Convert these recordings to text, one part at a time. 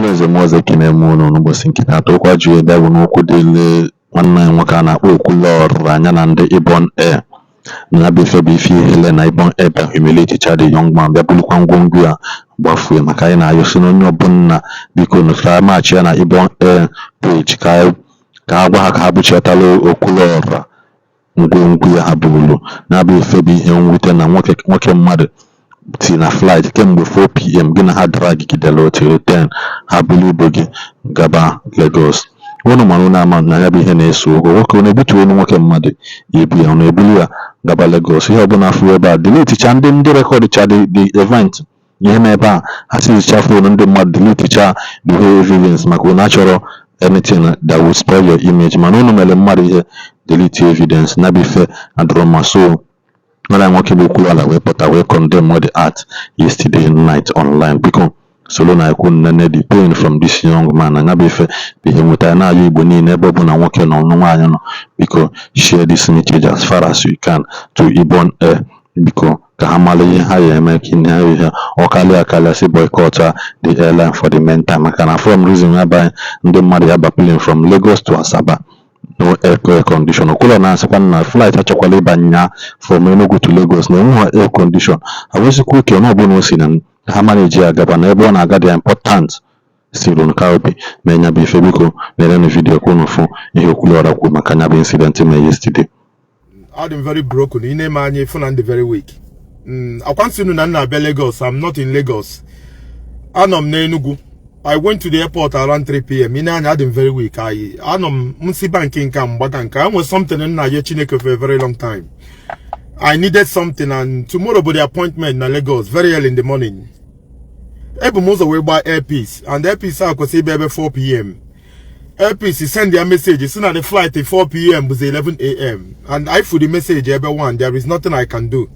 Igbo nze m ọzọ, ekene m unu n'ụbọchị nke taata. Okwu a ji wee bịa bụ n'okwu dịịrị nwanne anyị nwoke a na-akpọ Okwuluọra anya na ndị Ibom Air na ya bụ ife bụ ife ihele na Ibom Air bịa humiliate cha the young man, bịa bulukwa ngwongwo ya gbafue. Maka anyị na-ayọsi na onye ọbụla, biko nụ, ka maachị ya na Ibom Air page ka a gwa ha ka ha buchiatala Okwuluọra ngwongwo ya ha buru. Na bụ ife bụ ihe mwute na nwoke nwoke mmadụ si na flight kemgbe 4 p.m., gị na ha dragidere till 10, ha buru ibu gị gaba Lagos. Unu mara, unu ama na ya bụ ihe na-ese okwu. Nwoke unu ebutuo onu nwoke mmadụ ibu ya, unu eburu ya gaba Lagos. Ihe ọbụla fụ ebe a, delete ndị recordcha the event, ihe na ebe a ha sizicha phone ndị mmadụ, delete the whole evidence, maka unu achọrọ anything that will spoil your image. Mana unu mere mmadụ ihe, delete evidence, na bụ ife adọrọ mma. So nwanne nwoke bụ Okwuluọra wee pụta wee condemn the act yesterday night online. Biko soro na ekwu nnene the pain from this young man na ya bụ ife bụ ihe nweta na-ayọ. Igbo niile, ebe ọbụla nwoke nọ, nwaanyị nọ, biko share this message as far as you can to Ibom Air. Biko ka ha mara ihe ha ya eme, ka ihe ihe ọ karịa akarịa si boycott the airline for the meantime, maka na from reason ya bụ ndị mmadụ ya ba plane from Lagos to Asaba, no air condition. Okwuluọra na-asịkwa na flight achọkwala ịba nya from Enugu to Lagos na enweghị air condition. Ha wezikwa oke na ọbụla o si na ha manage ya gaba na ebe ọ na-aga dị important still nke obi mee nya bụ ife. Biko lerenụ video ka unu fụ ihe Okwuluọra kwuru maka nya bụ incident mee yesterday. Adị m very broken. Ị na-eme anya ịfụ na ndị very weak. Akwa nsị unu na nna abịa Lagos. I'm not in Lagos, anọ m n'Enugu. I went to the airport around 3 p.m. Ị na-anya, adị m very weak. I anọ m nsi bank nke a mgbaga nke a nwere something nna ya Chineke for a very long time. I needed something, and tomorrow bụ the appointment na Lagos very early in the morning. Ebu m ụzọ wee gbaa Air Peace, and Air Peace a kwesịrị ịbịa ebe 4 p.m. Air Peace send ya message si na the flight 4 p.m. bụzi 11 a.m., and I for the message ebe 1. There is nothing I can do.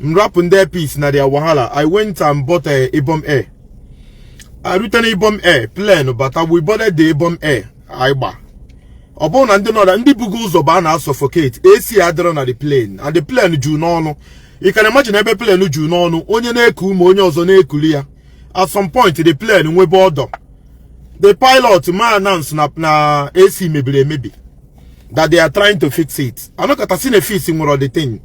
M rapụ ndị Air Peace na their wahala. I went and bought a Ibom Air. I rute na Ibom Air, plane bata. We boarded the Ibom Air. Anyị gba, ọ bụrụ na ndị nọ na ndị bugo ụzọ bụ a na-suffocate. AC adịrọ na the plane, and the plane juu n'ọnụ. You can imagine ebe plane juu n'ọnụ, onye na-eku ume, onye ọzọ na-ekuli ya. At some point the plane nwebe ọdọ. The pilot ma announce na AC mebiri emebi, that they are trying to fix it. Anọkọta si na fix nwere the thing,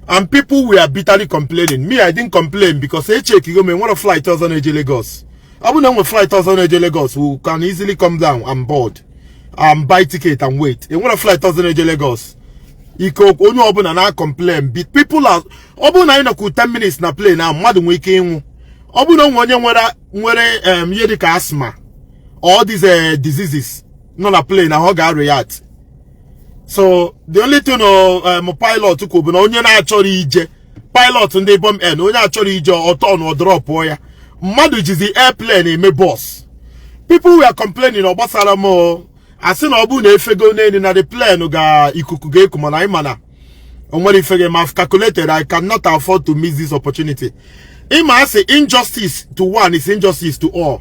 and people were bitterly complaining. Me, I didn't complain because echekigo m, enwere flight ọzọ na-eje Lagos. Ọ bụ na enwe flight ọzọ na-eje Lagos, we can easily come down and board and buy ticket and wait. Enwere flight ọzọ na-eje Lagos. Ike onye ọbụla na-complain. People are, ọ bụrụ na anyị nọkwu 10 minutes na plane ahụ, mmadụ nwee ike ịnwụ. Ọ bụrụ na onwe onye nwere ihe dịka asthma, all these diseases nọ na plane ahụ, ọ ga-react. So the only thing pilot kwụ bụ na onye na-achọrọ ije, pilot ndị Ibom Air, na onye achọrọ ije ọtọ na ọdrọpụọ ya. Mmadụ jizi airplane eme bus. People were complaining. Ọ gbasara m, asị na ọ bụrụ na efego n'elu na the plane ga ikuku ga-eku, mana anyị mana o nwere ife ga. I've calculated, I cannot afford to miss this opportunity. Ịma asị, injustice to one is injustice to all.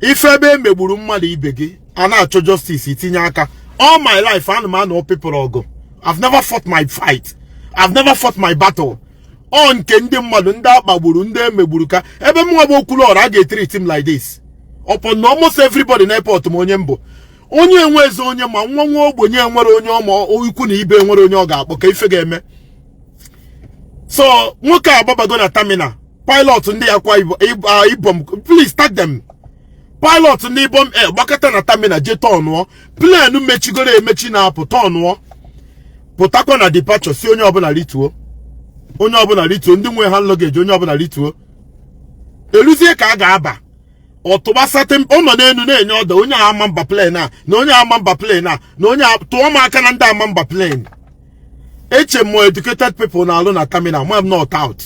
Ife ebe emegburu mmadụ ibe gị, a na-achọ justice, itinye aka. All my life ana m anọ people ọgụ. I've never fought my fight, I've never fought my battle. Ọ nke ndị mmadụ, ndị akpagburu, ndị emegburu, ka ebe m nwa bụ Okwuluọra a ga-etreat m like this, upon na almost everybody na airport m onye mbụ, onye enwe eze, onye ma nwa nwa ogbenye enwere onye ọma, ikwu na ibe enwere onye ọ ga-akpọ ka ife ga-eme. So nwoke a agbabago na terminal. Pilot ndị Akwa Ibom, please tag them. Pilot ndị Ibom Air gbakọta na terminal, jee tọnụọ plane mechigoro emechi na-apụ, tọnụọ pụtakwa na departure, si onye ọbụla rituo, onye ọbụla rituo, ndị nwe ha luggage, onye ọbụla rituo. Eluzie ka a ga-aba ọtụgbasatị, ọ nọ n'elu na-enye ọda, onye a ama mba plane a, na onye ama mba plane a, na onye tụọ m aka na ndị ama mba plane. Eche m educated people na-alụ na terminal ma m not out.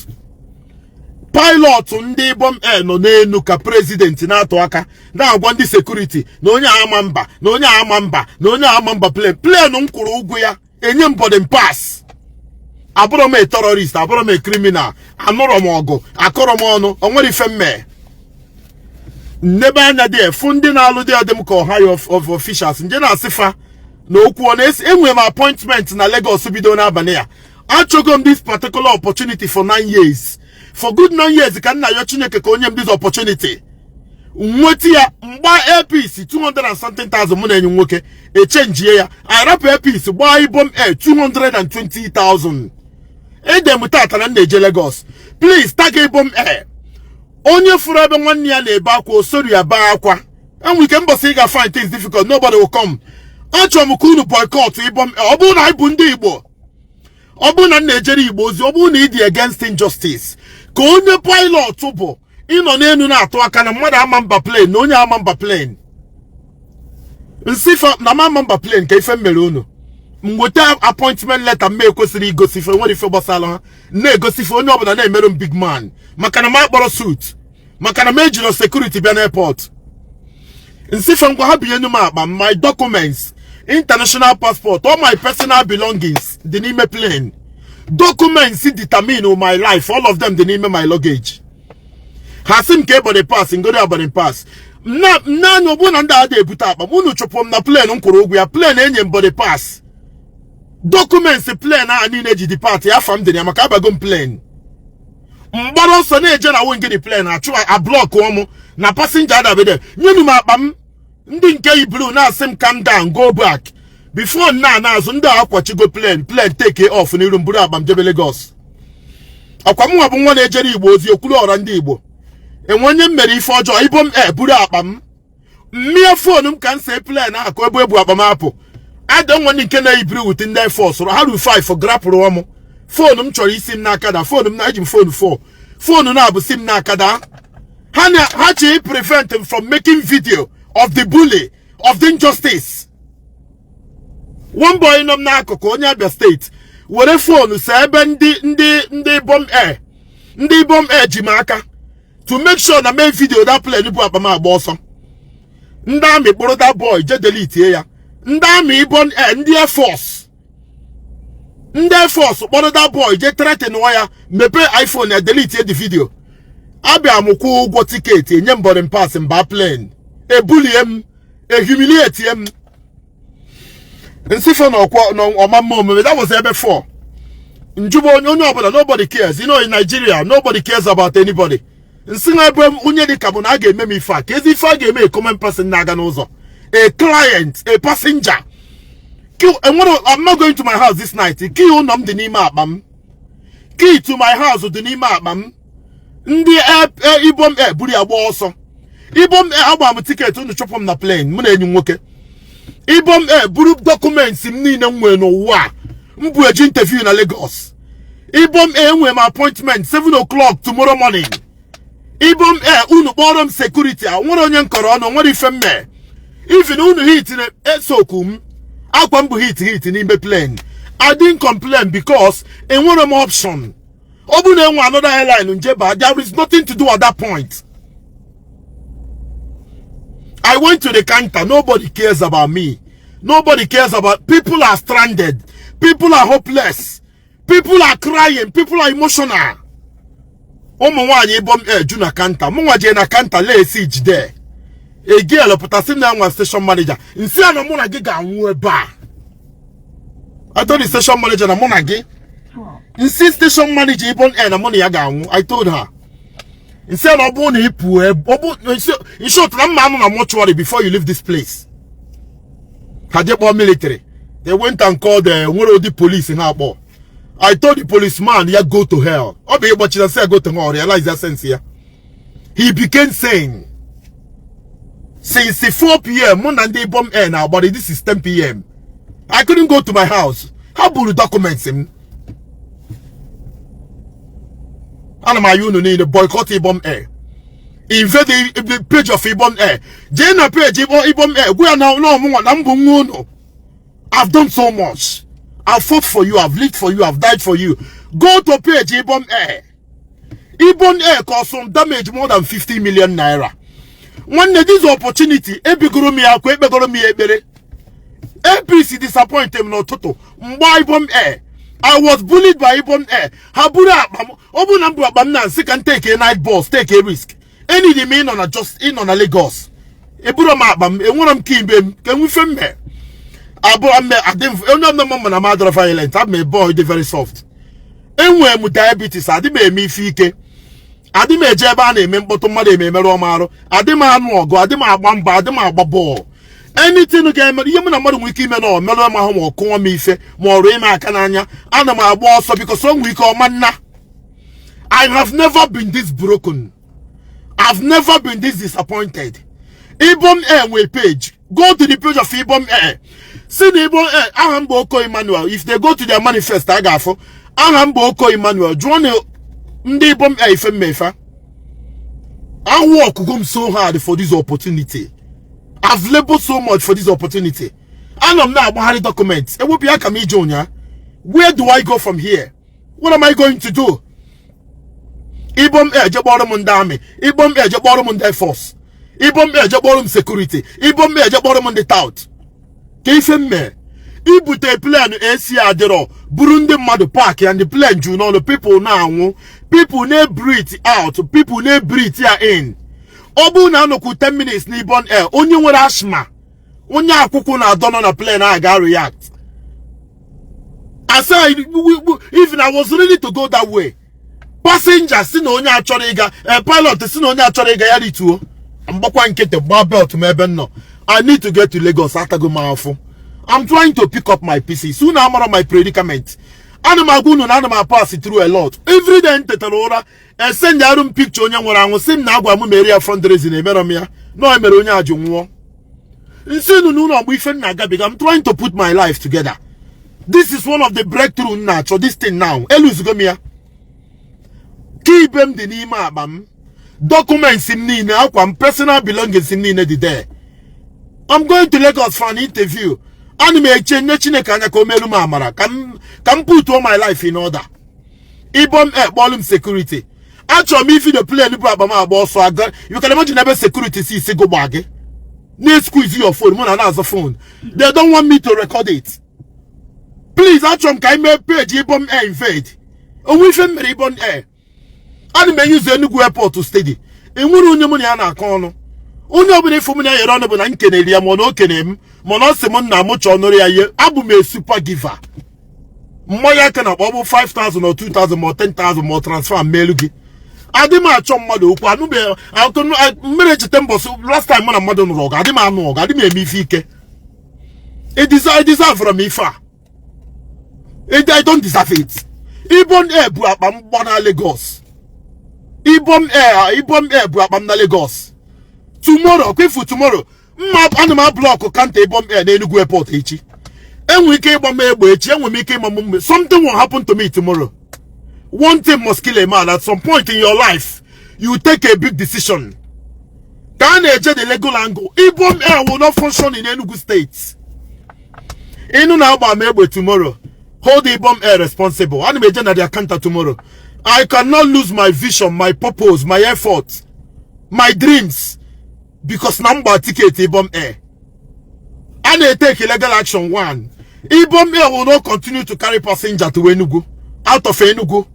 Pilot ndị Ibom Air nọ n'elu ka president na-atụ aka, na-agwa ndị security na onye ama mba, na onye ama mba, na onye ama mba plane. Plane m kwụrụ ụgwọ ya, enye m boarding pass. Abụrọ m a terrorist, abụrọ m a criminal, anụrọ m ọgụ, akọrọ m ọnụ, o nwere ife mmee. Nnebe anya dị efu, ndị na-alụ dị ọdị m ka ọha of officials nje na-asị fa na okwu ọ na-esi. Enwere m appointment na Lagos bido n'abalị ya. Achọgo m this particular opportunity for 9 years, for good 9 years ka nna ya Chineke ka onye m this opportunity. Nweta ya mgba Air Peace 200 and something thousand. Mụ na enyi nwoke echenjie ya, arapụ Air Peace, gbaa Ibom Air 220,000. Ede m tata na m na-eje Lagos. Please tag Ibom Air. Onye fụrụ ebe nwanne ya na-ebe akwa, osori ya bee akwa. Enwe ike mbọsị ị ga-find things difficult, nobody will come. Achọrọ m ka unu boycott Ibom Air. Ọ bụrụ na anyị bụ ndị Igbo, ọ bụrụ na m na-ejere Igbo ozi, ọ bụrụ na ị dị against injustice, ka onye pilot bụ ịnọ n'elu na-atụ aka na mmadụ ama mba plane, na onye ama mba plane, nsị na ama mba plane, ka ife m mere unu. M weta appointment letter m ekwesịrị igosi ife nwere ife gbasara ha na-egosi ife onye ọbụla na-emerụ m big man, maka na m akpọrọ suit, maka na m ejiro security bịa n'airport. Nsife ngwa ha binyenu m akpa. My documents, international passport, all my personal belongings dị n'ime plane. Documents determine my life, all of them dị n'ime my luggage. Ha sị m ka boarding pass ngoro boarding pass n'anya. Ọ bụrụ na ndị a ebute akpa m, unu chụpụ m na plane m kwụrụ ụgwọ ya. Plane enye m boarding pass, documents plane a niile ji depart ya, afa m dị ya, maka abago m plane. Mgbara ọsọ na-eje na wing the plane, achụ a block mụ na passenger adabede. Nyenu m akpa m. Ndị nke yi blue na-asị m, "Calm down, go back." Before nna na-azụ ndị a akwachigo plane, plane take off n'iru m, buru akpa m jebe Lagos. Akwa m nwa bụ nwa na-ejere Igbo ozi, okwuru ọra ndị Igbo. Enwe onye m mere ife ọjọọ? Ibom e buru akpa m, mmie phone m ka m see plane ahụ ka ebe ebu akpa m apụ. Ada nwa ndị nke na-eyibiri with ndị Air Force ha ru 5 grapụrụ m phone m. Chọrọ isi m n'aka da phone m na eji m phone 4, phone na-abụ si m n'aka da. Ha na ha chi prevent him from making video of the bully, of the injustice. One boy nọ m n'akụkụ, onye Abia State, were phone see ebe ndị Ibom Air, ndị Ibom Air ji m aka to make sure na mee video that plane bụ akpa m agba ọsọ. Ndị army kpụrụ that boy je delete ya. Ndị army Ibom Air, ndị Air Force, ndị Air Force kpọrọ that boy je threaten ya, mepee iPhone ya, delete the video. Abịa m kwụọ ụgwọ ticket, enye m boarding pass, mba plane, ebulie m, ehumiliate m, nsifo na ọkwọ na ọma mma omume. That was ebe 4 njuba onye ọbụla. Nobody cares. You know, in Nigeria nobody cares about anybody. Nsị na ebe onye dị ka bụ na a ga-eme m ife a, ka ezi ife a ga-eme a common person na-aga n'ụzọ, a client, a passenger. Enwere, I'm not going to my house this night. Key ụlọ m dị n'ime akpa m. Key to my house dị n'ime akpa m. Ndị Ibom Air buru ya gba ọsọ. Ibom Air, agba m ticket, unu chụpụ m na plane. Mụ na enyi m nwoke. Ibom Air buru documents m niile m nwere n'ụwa a m bụ eji interview na Lagos. Ibom Air, enwere m appointment 7 o'clock tomorrow morning. Ibom Air, unu kpọrọ m security a nwere onye nkọrọ ọnụ, nwere ife mme. Even unu hit na esoku m akwa m bụ hit hit n'ime plane. I didn't complain because enwere m option. Ọ bụ na enwe another airline nje ba, there is nothing to do at that point. I went to the counter. Nobody cares about me. Nobody cares about. People are stranded, people are hopeless, people are crying, people are emotional. Ụmụ nwaanyị Ibom eju na counter. Mụ nwa jee na counter lee jide egiel pụtasị m na nwa station manager, nsị a na mụ na gị ga-anwụ ebe a. I told the station manager na mụ na gị, nsị station manager Ibom Air na mụ na ya ga-anwụ. I told her, nsị a na ọ bụrụ na ị pụọ ọ bụ in short na mma anụ na mortuary before you leave this place. Ha jee kpọọ military. They went and called the nwere ụdị police ha akpọ. I told the policeman ya go to hell. Ọ bụ ịgbachira sị ya go to hell, realize ya sense ya. He became sane. Since 4 p.m. mụ na ndị Ibom Air na-agbara. This is 10 p.m. I couldn't go to my house. Ha buru documents m. Ana m ayọ unu niile, boycott Ibom Air. Invade the page of Ibom Air. Jee na page Ibom Air, gwa ya na ọmụnwa na mbụ nwa unu. I've done so much. I've fought for you, I've lived for you, I've died for you. Go to page Ibom Air. Ibom Air caused some damage more than 50 million naira. Nwanne, this opportunity, ebigoro m ya akwa, ekpegoro m ya ekpere. APC disappoint m n'ụtụtụ mgbe Ibom Air. I was bullied by Ibom Air. Ha buru akpa m. Ọ bụrụ na m bụ akpa m na nsị ka m take a night bus, take a risk. Enidi m ịnọ na just ịnọ na Lagos. Eburu m akpa m, enwere m kimbe m, ka enwe ife m mee. Abụọ mme adị m onye ọbụla mma na m adọrọ violent. I'm a boy dị very soft. Enwere m diabetes, adị m eme ife ike. Adị m eje ebe a na-eme mkpọtụ, mmadụ eme emerụ m arụ. Adị m anụ ọgụ, adị m agba mgba, adị m agba bọọlụ. Anything ga-eme ihe mụ na mmadụ nwere ike ime na ọ merụọ m ahụ, ma ọ kụọ m ife, ma ọ rụọ ime aka n'anya, ana m agba ọsọ because o nwere ike ọma nna. I have never been this broken. I've never been this disappointed. Ibom Air nwee page. Go to the page of Ibom Air. See the Ibom Air. Aha m bụ Oko Emmanuel. If they go to their manifest, a ga-afụ. Aha m bụ Oko Emmanuel. Jụọ na ndị Ibom Air ife mmefa. I work go so hard for this opportunity. I've labored so much for this opportunity. Anọ m na-agbagharị documents. Ewepụ ya ka m ije ụnyaa. Where do I go from here? What am I going to do? Ibom Air je kpọrọ m ndị army. Ibom Air je kpọrọ m ndị Air Force. Ibom Air je kpọrọ m security. Ibom Air je kpọrọ m ndị tout. Ka ife m mee? Ibute plane AC adịrọ, buru ndị mmadụ park ya, ndị plane ju n'ọnụ, people na-anwụ, people na-breathe out, people na-breathe ya in. Ọ bụrụ na anọkwu 10 minutes n'Ibom Air, onye nwere asthma, onye akwụkwụ na-adọ nọ na plane a ga react. I said, even I was ready to go that way. Passenger si na onye achọrọ ịga, pilot si na onye achọrọ ịga ya rituo. Mgbakwa nkịtị, gbaa belt m ebe m nọ. I need to get to Lagos. Atago m afụ. I'm trying to pick up my pieces. Unu amara my predicament. Ana m agwa unu na ana m pass through a lot. Every day m tetara ụra, esend arụ m picture onye nwụrụ anwụ, sị m na agwa m mere ya fundraising, emere m ya na o mere onye ajụ nwụọ. Nsị unu n'ụlọ mgbe ife m na-agabiga. I'm trying to put my life together. This is one of the breakthrough m na-achọ. This thing now, eluzugo m ya ka ibe m dị n'ime akpa m, documents m niile, akwa m, personal belongings m niile dị there. I'm going to Lagos for an interview. Ana m eche nne Chineke anya ka o meelu m amara ka m put all my life in order. Ibom Air kpọọlụ m security. Achọrọ m ividio plane bụ akpa m agba ọsọ aga. You can imagine ebe security si isi gụgba gị na-squeeze your phone. Mụ na na-azụ phone, they don't want me to record it. Please, achọrọ m ka anyị mee page Ibom Air invade. Onwe ife m mere Ibom Air? Ana m enyuzu Enugu airport steady. Enwere onye mụ na ya na-akọ ọnụ. Onye ọbụla ịfụ m na ya yere ọnụ bụ na m kenere ya, ma na o kene m, mana ọ sị m nna m chọọ nụrụ ya ihe. Abụ m a super giver. Mmanya aka na akpọ, ọ bụ 5000 or 2000 ma ọ 10,000 ma ọ transfer mmelu gị. Adị m achọ mmadụ okwu. Anụbeghị mmiri echeta mbọsị last time mụ na mmadụ nụrụ ọgụ. Adị m anụ ọgụ, adị m eme ife ike. I deserve m ife a. I don't deserve it. Ibom Air bụ akpa m gba na Lagos. Ibom Air, Ibom Air bụ akpa m na Lagos tomorrow. Kwefu tomorrow, mma ana m ablock counter Ibom Air n'Enugu airport echi. Enwere ike ịgba m egbe echi, enwere m ike ịgba m mgbe. Something will happen to me tomorrow. One thing must kill a man. At some point in your life, you take a big decision. Ka a na-eje the legal angle, Ibom Air will not function in Enugu State. Ịnụ na-agba m egbe tomorrow, hold Ibom Air responsible. Ana m eje na their counter tomorrow. I cannot lose my vision, my purpose, my effort, my dreams because na m gba ticket Ibom Air. A na-etake legal action. One, Ibom Air will not continue to carry passenger to Enugu, out of Enugu,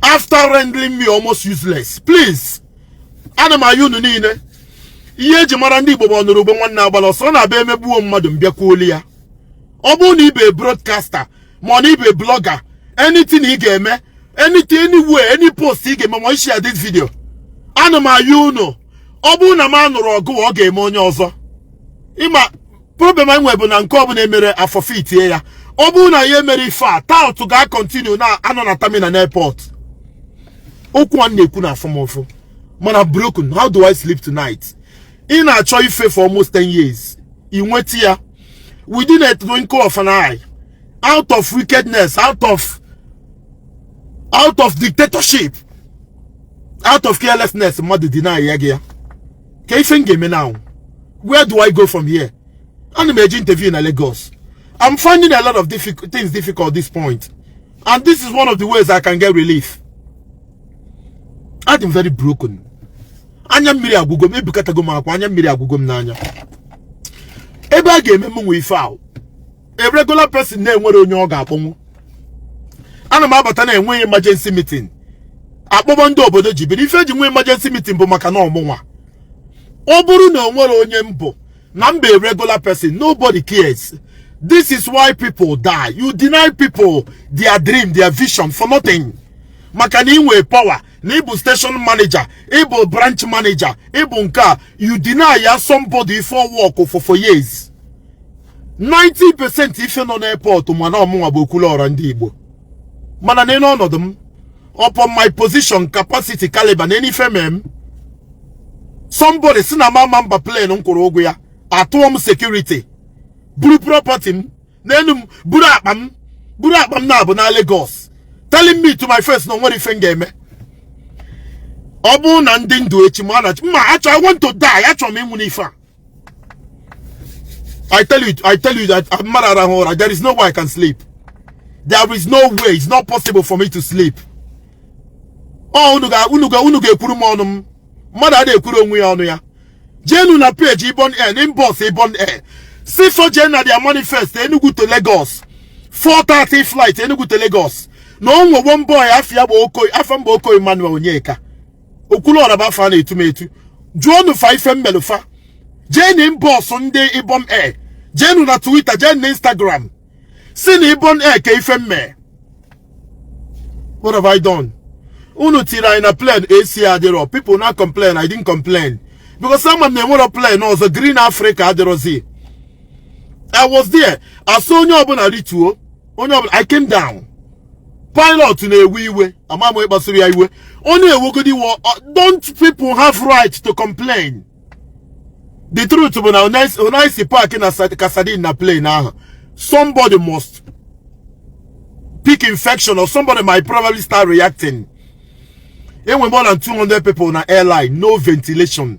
after rendering me almost useless. Please, ana m ayọ unu niile. Ihe eji mara ndị Igbo bụ ọnụrụ ugbo nwanne agbala ọsọ. Ọ na-abịa emegbuo mmadụ, mbịakwuolu ya. Ọ bụrụ na ibe broadcaster, ma ọ na ibe blogger, anything ị ga-eme, anything, anywhere, any post ị ga-eme, ma share this video, ana m ayọ unu. Ọ bụrụ na m anụrụ ọgụ, ọ ga-eme onye ọzọ. Ịma problem anyị nwere bụ na nke ọbụla emere afọ fitie ya. Ọ bụrụ na ya emere ife a, tout ga-continue na-anọ na terminal na airport. Okwu a na-ekwu na afọmụfụ, mana broken. How do I sleep tonight? Ị na-achọ ife for almost 10 years, ị nweta ya within a twinkle of an eye, out of wickedness, out of dictatorship, out of carelessness. Mmadụ deny ya gị ya. Ka ife m ga-eme now? Where do I go from here? Ana m eji interview na Lagos. I'm finding a lot of difficult things difficult at this point, and this is one of the ways I can get relief. I'm very broken. Anya mmiri agwụgo m, ebukatago m akwa, anya mmiri agwụgo m n'anya. Ebe a ga-eme m nwe ife ahụ, a regular person na-enwere onye ọ ga-akpọnwụ. Ana m abata na enweghị emergency meeting akpọbọ ndị obodo ji biri. Ife eji nwee emergency meeting bụ maka na ọmụnwa, ọ bụrụ na o nwere onye mbụ na mba, a regular person, nobody cares. This is why people die. You deny people their dream, their vision for nothing, maka na ị nwee power. Na ịbụ station manager, ịbụ branch manager, ịbụ nke a, you deny ya somebody for work for years. 90% ife nọ n'airport, mana ọmụnwa bụ Okwuluọra ndị Igbo. Mana n'elu ọnọdụ m, upon my position, capacity, caliber, na ife mee m, somebody si na mama mba plane m kwụrụ ụgwọ ya, atụọ m security, buru property m n'elu m, buru akpa m, buru akpa m na-abụ na Lagos, telling me to my face na onwere ife m ga-eme. Ọ bụrụ na ndị ndụ echi ma na mma achọ, I want to die. Achọrọ m ịnwụ n'ife a. I tell you, I tell you that mmadụ arahụ ụra. There is no way I can sleep. There is no way. It's not possible for me to sleep. Ọ unu ga-ekwuru m ọnụ m. Mmadụ adịghị ekwuru onwe ya ọnụ ya. Jeenu na page Ibon Air, inbox Ibon Air, si fo jee na their manifest, Enugu to Lagos, 4:30 flight, Enugu to Lagos, na o nwe one boy, afia bụ Okoye, afọ mba Okoye Emmanuel Onyeka, Okwuluọra bụ afọ a na-etu m etu. Jụọnụ fa ife mmelụfa. Jee na inbox ndị Ibom Air, jeenu na Twitter, jee na Instagram, si na Ibom Air ka ife mme. What have I done? Unu tiri anyị na plane, AC adịrọ. People na complain. I didn't complain because ama m na enwero plane ọzọ. Green Africa adịrọzi. I was there, asụ onye ọbụla rituo, onye ọbụla. I came down, pilot na-ewe iwe, ama m ịkpasuru ya iwe. Ọ na-ewegodi iwe. Don't people have right to complain? The truth bụ na onaisi park na Kasadin na plane ahụ, somebody must pick infection or somebody might probably start reacting. Enwe more than 200 people na airline, no ventilation,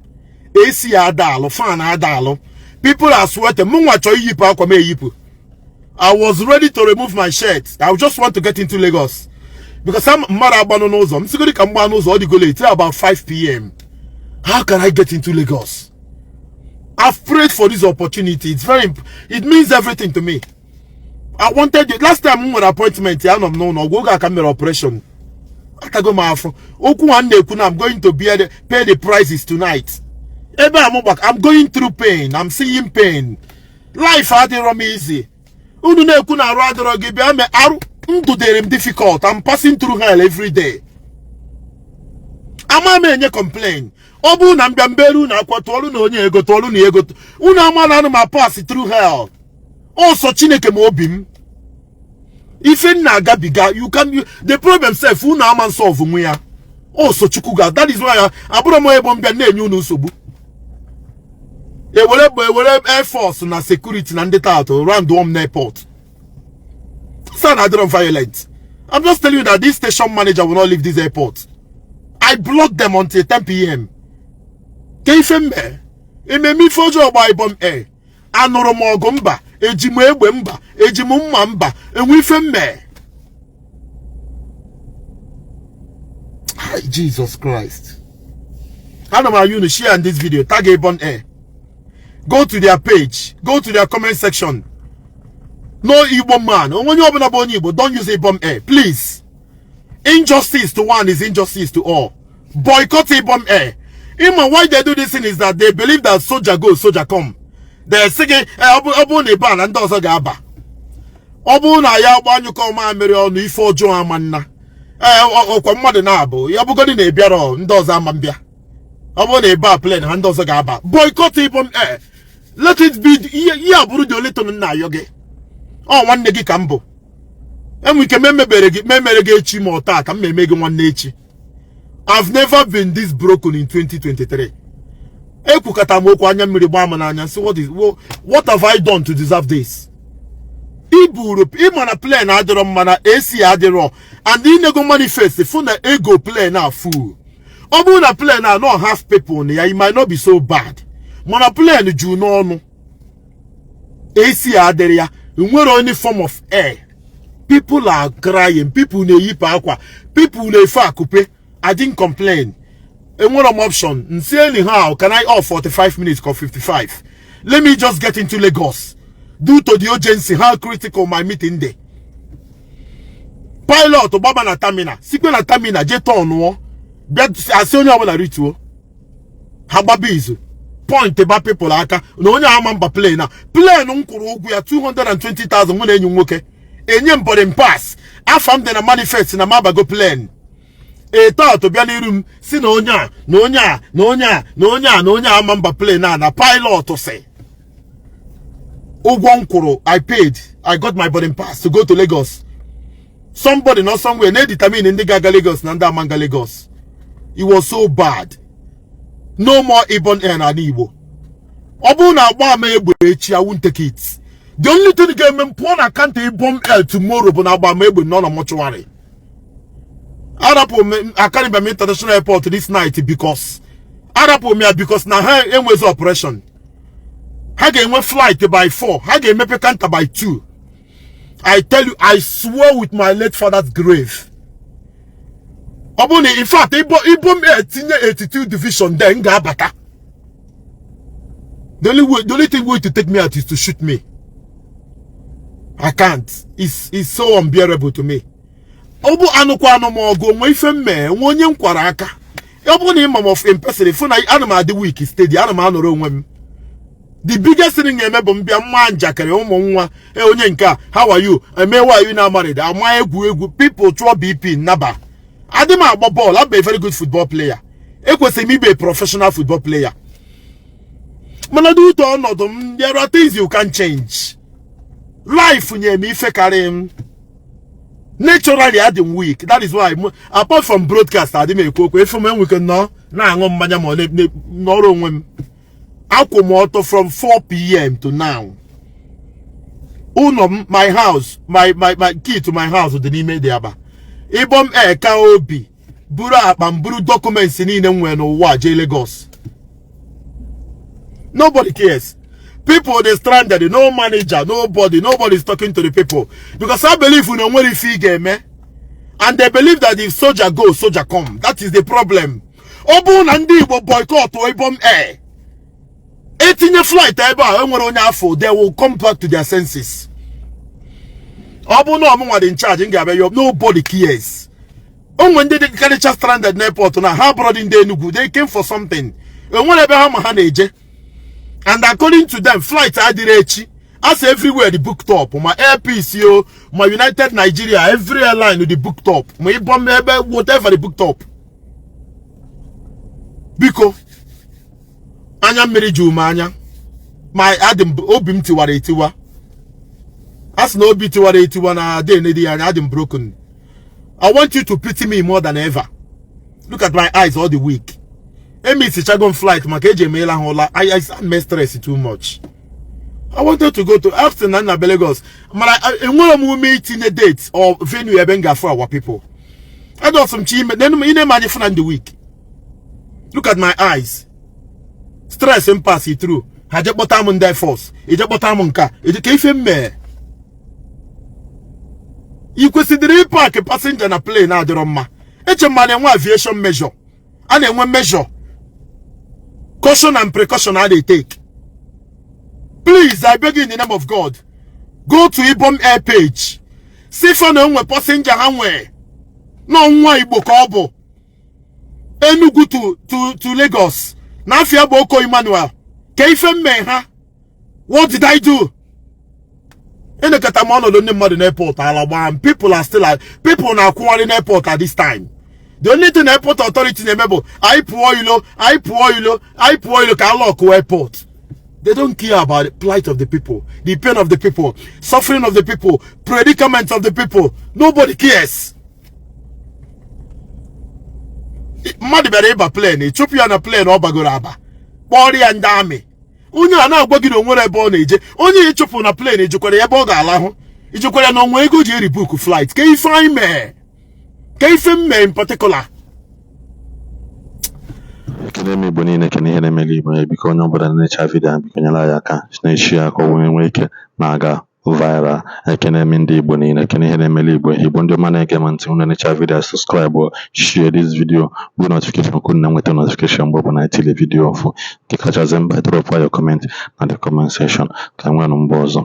AC ada alụ, fan ada alụ, people are sweating. Mụ nwa chọọ iyipụ akwa m eyipụ. I was ready to remove my shirt. I just want to get into Lagos because I'm mmadụ agbanụ n'ụzọ m sigodi ka m gbaa n'ụzọ. Ọ dịgo late, about 5 p.m. How can I get into Lagos? I've prayed for this opportunity. It means everything to me. I wanted it. Last time m nwere appointment ya, anọ m n'ụlọ ọgwụ oge aka m mere operation, atago m afọ. Okwu nwa m na-ekwu na I'm going to pay the prices tonight. Ebe a m gbaka, I'm going through pain. I'm seeing pain. Life adịrọ m easy. Unu na-ekwu na arụ adịrọ gị, bịa mee arụ ndụ dịrị m difficult. I'm passing through hell every day. Ama m enye complain. Ọ bụrụ na m bịa mberu unu akwa, tụọrụ na onye ego, tụọrụ na ego, unu ama na anụ ma pass through hell. Ọsọ Chineke ma obi m ife m na-agabiga. You can you, the problem sef, unu ama nsolve nwe ya, ọsọ Chukwu ga. That is why abụrụ m onye bụ mbịa na-enye unu nsogbu. Ewere bụ ewere air force na security na ndị taatụ round one na airport san adịrọ violent. I'm just telling you that this station manager will not leave this airport. I blocked them until 10 p.m. Ka ife mme ememe ife ọjọọ gba Ibom Air? Anụrụ m ọgụ mba, eji m egbe mba, eji m mma mba, enwe ife mme. Jesus Christ. Ana m ayọ unu, share this video, tag Ibom Air, go to their page, go to their comment section. No Igbo man, onye ọbụla bụ onye Igbo, don't use Ibom Air, please. Injustice to one is injustice to all. Boycott Ibom Air. Ịma why they do this thing is that they believe that soldier go, soldier come. They sị gị, ọ bụrụ na ịba na ndị ọzọ ga-aba, ọ bụrụ na ya gbanyụkọ mamịrị ọnụ, ife ọjọọ ama nna. Ee, ọkwa mmadụ na-abụ ya bụgodị na ịbịarọ, ndị ọzọ ama mbịa. Ọ bụrụ na ịba plane ha, ndị ọzọ ga-aba. Boycott Ibom Air. Let it be. Ihe a bụrụ the only thing nna ayọ gị. Ọ nwanne gị ka m bụ. Enwe ike memebere gị, memere gị echi, ma ọ taa ka m eme gị nwanne echi. I've never been this broken in 2023. Ekwukata m okwu, anya mmiri gbaa m n'anya, sị, what have I done to deserve this? Iburu ịma na plane adịrọ mma, na AC adịrọ, and inego manifest fụ na ego plane a full. Ọ bụrụ na plane a not half people na ya, it might not be so bad, mana plane juu n'ọnụ, AC adịrị ya, nwere any form of air. People are crying, people na-eyipụ akwa, people na-efe akụpe. I didn't complain. Enwere m option nsi, anyhow can I off 45 minutes or 55? Let me just get into Lagos due to the urgency, how critical my meeting dey. Pilot gbaba na terminal, sikwe na terminal jee tọnụọ, bịa asị onye ọbụla rituo. Ha gbaba izu point ba people aka na onye ama mba plane na plane m kwụrụ ụgwọ ya 220,000. Mụ na enyi m nwoke enye m boarding pass, afa m dị na manifest na mabago plane. Eto bịa n'iru m si na onye a na onye a na onye a na onye a na onye a ama mba plane a na pilot si ụgwọ m kwụrụ. I paid, I got my boarding pass to go to Lagos. Somebody not somewhere na-determine ndị ga-aga Lagos na ndị ama nga Lagos. It was so bad. No more Ibom Air n'ala Igbo. Ọ bụrụ na agba ama egbe echi, I won't take it. The only thing ga-eme m pụọ na counter Ibom Air tomorrow bụ na agba ama egbe nọ na mortuary. Arapụ m Akanu Ibiam International Airport this night because arapụ m ya because na ha enwezi operation. Ha ga-enwe flight by 4, ha ga-emepe counter by 2. I tell you, I swear with my late father's grave, ọ bụrụ na in fact Ibom Air tinye 82 division, then m ga-abata. The only way, the only thing going to take me out is to shoot me. I can't. It's so unbearable to me. Ọ bụ anụkwa anụ m ọgụ onwe ife m mee nwe onye m kwara aka. Ọ bụrụ na ịma m of in person, fụ na ana m adị weak, steady, ana m anọrọ onwe m. The biggest thing ga-eme bụ mbịa mma njakịrị ụmụ nwa e onye nke a, "How are you?" Eme, "Why you na married?" Ama egwu egwu people chụọ BP nnaba. Adị m agba bọọlụ. Abụ a very good football player. Ekwesịrị m ibe professional football player, mana dị ụtọ ọnọdụ m, there are things you can change. Life nye m ife karị m. Naturally, adị m weak. That is why apart from broadcast, adị m ekwu okwu efe m enweke nọ na-aṅụ mmanya ma ọ nọrọ onwe m. Akwụ m ọtọ from 4 p.m. to now. Ụlọ m, my house, my key to my house dị n'ime dị aba Ibom Air ka obi buru akpa m, buru documents niile m nwere n'ụwa jee Lagos. Nobody cares. People dey stranded, no manager, nobody, nobody is talking to the people because I believe na onwere ife ị ga-eme, and they believe that if soldier go, soldier come. That is the problem. Ọ bụrụ na ndị Igbo boycott Ibom Air, etinye flight ebe a enwere onye afọ, they will come back to their senses. Ọ bụrụ na ọmụnwa dị in charge, m ga-abịa yọọ. Nobody cares. Onwe ndị dị karịcha stranded n'airport na ha bụrụ ndị Enugu. They came for something. Enwere ebe ha ma ha na-eje, and according to them, flight adịrị echi. As everywhere dị booked up, ma Air Peace o, ma United Nigeria, every airline dị booked up, ma Ibom ebe, whatever dị booked up. Biko, anya mmiri juru m anya ma adị m, obi m tiwara etiwa. A sị na obi tiwara etiwa na ada enedi ya anya. Adị m broken. I want you to pity me more than ever. Look at my eyes, all the week emisichago m flight maka eji emeela ha ụla. I stress too much. I wanted to go to Austin na nna Lagos, mana enwere m ume itinye date or venue ebe m ga-afụ our people. Adọsị m chi ime ị na-eme anyị fụ na ndị week. Look at my eyes, stress m pass through. Ha je kpọta m ndị air force, eje kpọta m nka eje ka ife m mee. Ị kwesịrị ịpark passenger na plane adịrọ mma. Eche m na-enwe aviation measure, a na-enwe measure, caution and precaution a na-take. Please, I beg you in the name of God, go to Ibom Air page, si fa na onwe passenger ha nwee nọ nwa Igbo ka ọ bụ Enugu to Lagos na afia bụ Oko Emmanuel. Ka ife mme ha, what did I do? Enekọta m ọnọdụ ndị mmadụ n'airport, ala gbaa m. People are still, people na-akwụgharị n'airport at this time. The only thing airport authority na-eme bụ anyị pụọ ilo, anyị pụọ ilo, anyị pụọ ilo ka alọkụ airport. They don't care about the plight of the people, the pain of the people, suffering of the people, predicament of the people. Nobody cares. Mmadụ bịara ịba plane, ịchụpụ ya na plane ọ bagoro aba, kpọrọ ya ndị amị. Onye a na-agwa gị na onwere ebe ọ na-eje, onye ịchụpụ na plane, ejikwara ya ebe ọ ga-alahụ, ijikwara ya na onwe ego ji eri book flight. Ka ife anyị mee, ka ife m mee in particular. Ekele m Igbo niile, ekene ihe na-emeli Igbo ya. Biko, onye ọbụla na-echa video a, biko nyere anyị aka na-echi ya ka o wee nwee ike na-aga viral. Ekene m ndị Igbo niile, ekene ihe na-emeli Igbo. Igbo ndị ọma na-ege m ntị, unu na-echa video, subscribe, share this video bụ notification ka unu na-enweta notification mgbe ọbụla anyị tiri video ọfụ. Nke kachasị mkpa, drop your comment na the comment section. Ka nwee mgbe ọzọ.